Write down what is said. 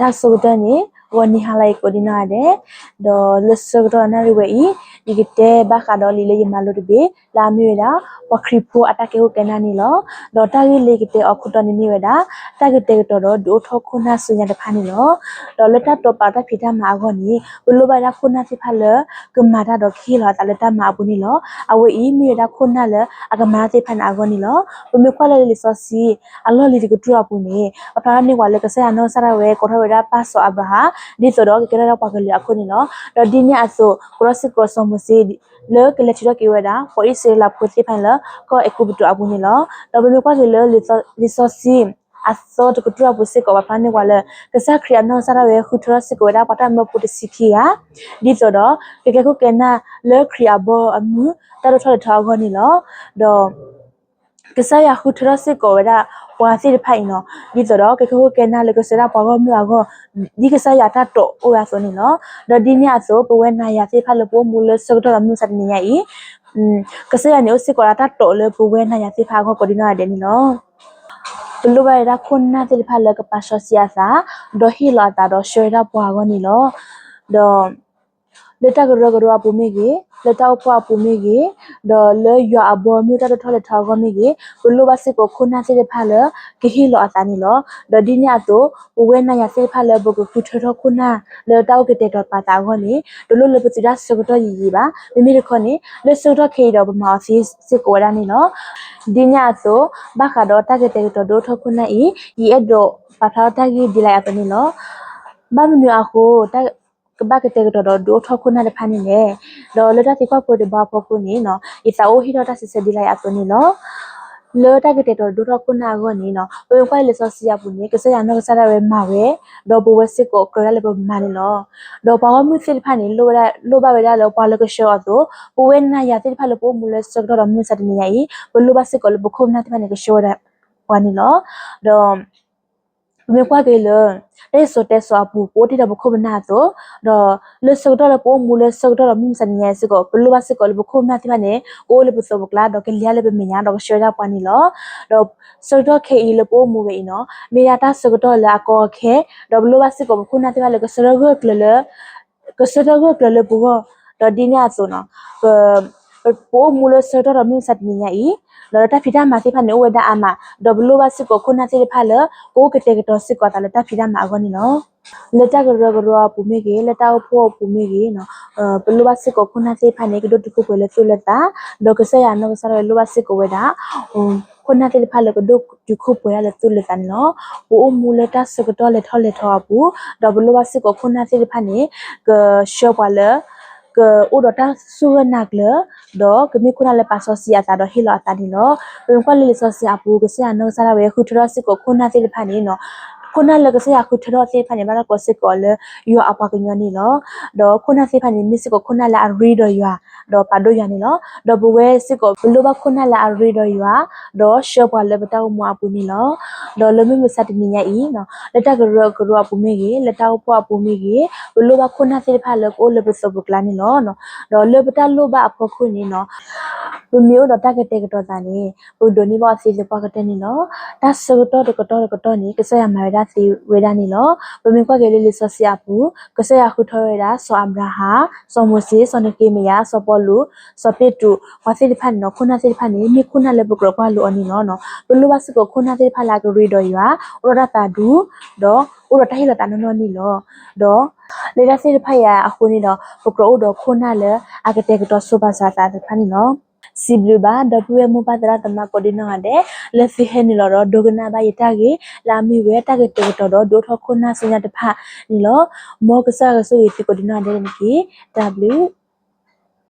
တၢ်ဆၢကတီၢ်န့ၣ် ဂီၤနံၤဟါလီၤအံၤကိးဒံနီၢ်ဂၤဒဲး, ဒီးလၢဆၢကတီၢ်နၣ်ရံၣ်ဝဲအံၤ ယကတဲဘၣ်ဃးဒီးလံာ်လၢယမၤလိတဘ့ၣ် လၢအမ့ၢ်ဝဲဒၣ် ပှၤခရံာ်ဖိအတၢ်ကဲခိၣ်ကဲနၢ်န့ၣ်လီၤ. ဒီးတၢ်ဂ့ၢ်လၢယကတဲအီၤခိၣ်တီန့ၣ်မ့ၢ်ဝဲဒၣ် တၢ်ကတဲာ်ကတီၤဒီးဒုးအိၣ်ထီၣ်ခိၣ်နၢ်ဆူညါတဖၣ်န့ၣ်လီၤ. ဒီးလၢတၢ်တိာ်ပာ်တၢ်ဖံးတၢ်မၤအဂီၢ်န့ၣ် ပလိၣ်ဘၣ်ဝဲဒၣ်ခိၣ်နၢ်သ့ၣ်တဖၣ်လၢ ကမၤတၢ်ဒီးကဟ့ၣ်လီၤအသးလၢတၢ်မၤအပူၤန့ၣ်လီၤ. အဝဲအံၤမ့ၢ်ဝဲဒၣ်ခိၣ်နၢ်လၢအကမၤတၢ်သ့ၣ်တဖၣ်န့ၣ်အဂီၢ်န့ၣ်လီၤ. ပမ့ၢ်ကွၢ်လၢလံာ်စီဆှံ အလီၢ်လံၤတကတြူၢ်အပူၤန့ၣ် ပဖျါထီၣ်န့ၢ်ပှၤလၢကစၢ်ယွၤနီၢ်ကစၢ်ဒၣ်ဝဲ ကိးထီၣ်ဝဲဒၣ်ပၢ်စီၤအၤဘြၤဟၣ် ဒ်သိးဒီးကကဲထီၣ်ဒၣ်ပှၤကလုာ်အခိၣ်န့ၣ်လီၤ. ဒီးဒ်န့ၣ်အသိး ကိးထီၣ်စ့ၢ်ကီးစီၤမိၤၡ့ လၢကလဲၤထုးထီၣ်က့ၤဝဲဒၣ် ပှၤအံၣ်စရ့လးဖိသ့ၣ်တဖၣ်န့ၣ်လၢ ကီၢ်အဲၤကူပတူးအပူၤန့ၣ်လီၤ. ဒီးပမ့ၢ်ကွၢ်က့ၤလၢလံာ်စီဆှံ အသီတကတြူၢ်အပူၤစ့ၢ်ကီး ပဖျါန့ၢ်ပှၤလၢ ကစၢ်ခရံာ်အနီၢ်ကစၢ်ဒၣ်ဝဲ ဃုထၢထီၣ်စ့ၢ်ကီးဝဲဒၣ်ပှၤတၢ်မၢဖိတဆံခံဂၤ ဒ်သိးဒီး ကကဲခိၣ်ကဲနၢ်လၢခရံာ်အဘီအမုၢ် တၢ်ဒိၣ်ထီၣ်လဲၤထီၣ်အဂီၢ်န့ၣ်လီၤ. ဒီး ကစၢ်ယွၤဃုထၢထီၣ်စ့ၢ်ကီးဝဲဒၣ်ပှၤသ့ၣ်တဖၣ်အံၤန့ၣ် ဒ်သိးဒီးကကဲခိၣ်ကဲနၢ်လၢကဆှၢဒၣ်ပှၤဂီၢ်မုၢ်အဂီၢ် ဒ်ကစၢ်ယွၤတၢ်တိာ်အိၣ်ဝဲအသိးန့ၣ်လီၤ. ဒီးဒ်န့ၣ်အသိး ပဝဲနၤယၤသ့ၣ်တဖၣ်လၢပအိၣ်မူလၢဆၢကတီၢ်ဒီးမုၢ်မဆါတနံၤညါအံၤ ကစၢ်ယွၤန့ၣ်အိၣ်စ့ၢ်ကီးလၢတၢ်တိာ်လၢပဝဲနၤယၤသ့ၣ်တဖၣ်အဂီၢ်ကိးဒံနီၢ်ဂၤဒဲးန့ၣ်လီၤ. ပလိၣ်ဘၣ်ဝဲဒၣ်ခိၣ်နၢ်သ့ၣ်တဖၣ်လၢကပာ်စီဆှံအသး ဒီးဟ့ၣ်လီၤအသးဒီးဆှၢဝဲဒၣ်ပှၤအဂီၢ်န့ၣ်လီၤ. ဒီး လၢတၢ်ကရၢကရိအပူၤမ့ၢ်ဂ့ၤ, လၢတၢ်အိၣ်ဖှိၣ်အပူၤမ့ၢ်ဂ့ၤ, ဒီးလၢယွၤအဘီအမုၢ်တၢ်ဒိၣ်ထီၣ်လဲၤထီၣ်အဂီၢ်မ့ၢ်ဂ့ၤ, ပလိၣ်ဘၣ်စ့ၢ်ကီးခိၣ်နၢ်သ့ၣ်တဖၣ်လၢကဟ့ၣ်လီၤအသးန့ၣ်လီၤ. ဒီးဒ်န့ၣ်အသိး ပဝဲနၤယၤသ့ၣ်တဖၣ်လၢပကဃုထၢထီၣ်ခိၣ်နၢ်လၢတၢ်အိၣ်ကတဲာ်ကတီၤပာ်သးအဂီၢ်န့ၣ် တလိၣ်လၢပသုးတၢ်ဆၢကတီၢ်ယံာ်ယံာ်ဘၣ်. မ့မ့ၢ်တခီန့ၣ် လၢဆၢကတီၢ်ခဲအံၤဒီးပမၤအီၤသ့စ့ၢ်ကီးဝဲဒၣ်န့ၣ်လီၤ. ဒ်န့ၣ်အသိး ဘၣ်ဃးဒီးတၢ်ကတဲာ်ကတီၤဒုးအိၣ်ထီၣ်ခိၣ်နၢ်အံၤ ယအဲၣ်ဒိးပာ်ဖျါထီၣ်တၢ်ဂ့ၢ်ဒ်လာ်အသိးန့ၣ်လီၤ. ဘၣ်မနုၤအဃိ တၢ်ကဘၣ်ကတဲာ်ကတီၤဒီးဒုးအိၣ်ထီၣ်ခိၣ်နၢ်တဖၣ်န့ၣ်လဲၣ်. ဒီးလၢတၢ်သံကွၢ်ဖိတဘီအဖီခိၣ်န့ၣ် ယသးအိၣ်ဟ့ၣ်ထီၣ်တၢ်စံးဆၢဒ်လာ်အသိးန့ၣ်လီၤ. လၢတၢ်ကတဲာ်ကတီၤဒုးအိၣ်ထီၣ်ခိၣ်နၢ်အဂီၢ်န့ၣ် ပမ့ၢ်ကွၢ်လၢလံာ်စီဆှံအပူၤန့ၣ် ကစၢ်ယွၤနီၢ်ကစၢ်ဒၣ်ဝဲမၤဝဲ, ဒီးပဝဲစ့ၢ်ကီးကြၢးဒၣ်လၢပမၤန့ၣ်လီၤ. ဒီးပှၤဂီၢ်မုၢ်သ့ၣ်တဖၣ်န့ၣ် လိၣ်ဘၣ်ဝဲဒၣ်လၢပှၤလၢကဆှၢအီၤအသိး, ပဝဲနၤယၤသ့ၣ်တဖၣ်လၢပအိၣ်မူလၢဆၢကတီၢ်ဒီးမုၢ်မဆါတနံၤညါအံၤ ပလိၣ်ဘၣ်စ့ၢ်ကီးလၢပခိၣ်ပနၢ်သ့ၣ်တဖၣ်န့ၣ် ကဆှၢဝဲဒၣ်ပှၤန့ၣ်လီၤ. ဒီး ပမ့ၢ်ကွၢ်က့ၤလၢ တၢ်စံၣ်စိၤတဲစိၤအပူၤ ပအိၣ်တ့ၢ်ဒီးပခိၣ်ပနၢ်အသိး, ဒီးလၢဆၢကတီၢ်လၢပအိၣ်မူလၢဆၢကတီၢ်ဒီးမုၢ်မဆါတနံၤညါအံၤစ့ၢ်ကီး ပလိၣ်ဘၣ်စ့ၢ်ကီးလၢပခိၣ်ပနၢ်သ့ၣ်တဖၣ်န့ၣ် ကအိၣ်လၢပသိးပကျါ ဒီးကလဲၤလၢပမဲာ်ညါ ဒီးကဆှၢဝဲဒၣ်ပှၤန့ၣ်လီၤ. ဒီးဆၢကတီၢ်ခဲအံၤလၢပအိၣ်မူဝဲအံၤန့ၣ် မ့ၢ်ဒၣ်တၢ်ဆၢကတီၢ်လၢအကီအခဲ, ဒီးပလိၣ်ဘၣ်စ့ၢ်ကီးပခိၣ်ပနၢ်သ့ၣ်တဖၣ်လၢကဆၢထၢၣ်ဂၢၢ်ကျၢၤလၢ ကဆၢထၢၣ်ဂၢၢ်ကျၢၤလၢပဂီၢ်, ဒီးဒ်န့ၣ်အသိးန့ၣ် ပ ပအိၣ်မူလၢဆၢကတီၢ်ဒီးမုၢ်မဆါတနံၤညါအံၤ, ဒီးလၢတၢ်ဖံးတၢ်မၤသ့ၣ်တဖၣ်န့ၣ်အိၣ်ဝဲဒၣ်အါမး, ဒီးပလိၣ်ဘၣ်စ့ၢ်ကီးခိၣ်နၢ်သ့ၣ်တဖၣ်လၢ ကအိၣ်ကတဲာ်ကတီၤစ့ၢ်ကီးအသးလၢတၢ်ဖံးတၢ်မၤအဂီၢ်န့ၣ်လီၤ. လၢတၢ်ကရၢကရိအပူၤမ့ၢ်ဂ့ၤ, လၢတၢ်အိၣ်ဖှိၣ်အပူၤမ့ၢ်ဂ့ၤ, ပလိၣ်ဘၣ်စ့ၢ်ကီးခိၣ်နၢ်သ့ၣ်တဖၣ်န့ၣ် ကဒိၣ်တုာ်ခိၣ်ပှဲၤလၢသူၣ်လၢသး, ဒီးကစၢ်ယွၤနီၢ်ကစၢ်ဒၣ်ဝဲလိၣ်ဘၣ်စ့ၢ်ကီးဝဲဒၣ် ခိၣ်နၢ်သ့ၣ်တဖၣ်လၢကဒိၣ်တုာ်ခိၣ်ပှဲၤဒၣ်လၢသူၣ်လၢသးန့ၣ်လီၤ. ပအိၣ်မူလၢတၢ်ဆၢကတီၢ်လဲၤထီၣ်လဲၤထီအပူၤ, ဒီးပလိၣ်ဘၣ်စ့ၢ်ကီးခိၣ်နၢ်သ့ၣ်တဖၣ်န့ၣ် ကဆှၢပှၤလၢ ကအိၣ်ဒီးတၢ်စူၢ်ဂၢၢ်နာ်ကျၢၤ, ဒီးကမ့ၢ်ခိၣ်နၢ်လၢပာ်စီဆှံအသးဒီးဟ့ၣ်လီၤအသးန့ၣ်လီၤ. ပမ့ၢ်ကွၢ်လၢလံာ်စီဆှံအပူၤ ကစၢ်ယွၤနီၢ်ကစၢ်ဒၣ်ဝဲဃုထၢထီၣ်စ့ၢ်ကီးခိၣ်နၢ်သ့ၣ်တဖၣ်န့ၣ် ခိၣ်နၢ်လၢကစၢ်ယွၤဃုထၢထီၣ်သ့ၣ်တဖၣ်န့ၣ် ဘၣ်တၢ်ကိးစ့ၢ်ကီးလၢယွၤအပှၤကညီန့ၣ်လီၤ. ဒီးခိၣ်နၢ်သ့ၣ်တဖၣ်န့ၣ် မ့ၢ်စ့ၢ်ကီးခိၣ်နၢ်လၢအရ့ဒီးယွၤ, ဒီးပာ်ဒိၣ်ယွၤန့ၣ်လီၤ. ဒီးပဝဲစ့ၢ်ကီး ပလိၣ်ဘၣ်ခိၣ်နၢ်လၢအရ့ဒီးယွၤ, ဒီးဆှၢပှၤလၢပတၢ်အိၣ်မူအပူၤန့ၣ်လီၤ. ဒီးလၢမုၢ်မဆါတနံၤညါအံၤ လၢတၢ်ကရၢကရိအပူၤမ့ၢ်ဂ့ၤ, လၢတၢ်အိၣ်ဖှိၣ်အပူၤမ့ၢ်ဂ့ၤ, ပလိၣ်ဘၣ်ခိၣ်နၢ်သ့ၣ်တဖၣ်လၢကအိၣ်လၢပသိးပကျါန့ၣ်လီၤ. ဒီးလၢပတၢ်လိၣ်ဘၣ်အဖီခိၣ်န့ၣ် ပမ့ၢ်အိၣ်ဒီးတၢ်ကတဲာ်ကတီၤသးန့ၣ် ပကဒိးန့ၢ်ဘၣ်အီၤသ့လၢပှၢ်ကတၢၢ်န့ၣ်လီၤ. တၢ်ဆၢကတီၢ်တကတီၢ်တကတီၢ်န့ၣ် ကစၢ်ယွၤမၤဝဲဒၣ်သ့ဝဲဒၣ်န့ၣ်လီၤ. ပမ့ၢ်ကွၢ်က့ၤလၢလံာ်စီဆှံအပူၤ ကစၢ်ယွၤဃုထၢဝဲဒၣ် စီၤအၤဘြၤဟၣ်, စီၤမိၤၡ့, စီၤနဃ့မယၤ, စီၤပီလူး, စီၤပ့းတရူး, ပှၤသ့ၣ်တဖၣ်န့ၣ် ခိၣ်နၢ်သ့ၣ်တဖၣ်န့ၣ် မ့ၢ်ခိၣ်နၢ်လၢပကြၢးကွၢ်လိအီၤန့ၣ်လီၤ. ပလိၣ်ဘၣ်စ့ၢ်ကီးခိၣ်နၢ်သ့ၣ်တဖၣ်လၢအကရ့ဒီးယွၤ, အိၣ်ဒီးတၢ်သးဒူ, ဒီးအိၣ်ဒီးတၢ်ဟ့ၣ်လီၤသးနီၢ်နီၢ်န့ၣ်လီၤ. ဒီး လၢတၢ်သ့ၣ်တဖၣ်အံၤအဃိန့ၣ်ဒီး ပကြၢးအိၣ်ဒီးခိၣ်နၢ်လၢအကတဲာ်ကတီၤဆိပာ်စၢၤသးသ့ၣ်တဖၣ်န့ၣ်လီၤ. စံးဘျုးဘၣ် ဒီပုၢ်ဝဲၢ်မိၢ်ပၢ်သရၣ်သမါကိးဒံနီၢ်ဂၤဒဲး လၢသုဟဲနုာ်လီၤဒီးဒိကနၣ်ဘၣ်ယတၢ်ဂ့ၢ် လၢအမ့ၢ်ဝဲတၢ်ကတဲာ်ကတီၤဒီးဒုးအိၣ်ထီၣ်ခိၣ်နၢ်ဆူညါတဖၣ်န့ၣ်လီၤ. မ်ကစၢ်ယွၤကဆိၣ်ဂ့ၤသုကိးဒံနီၢ်ဂၤဒဲးန့ၣ်တက့ၢ်. တၢ်ဘျုး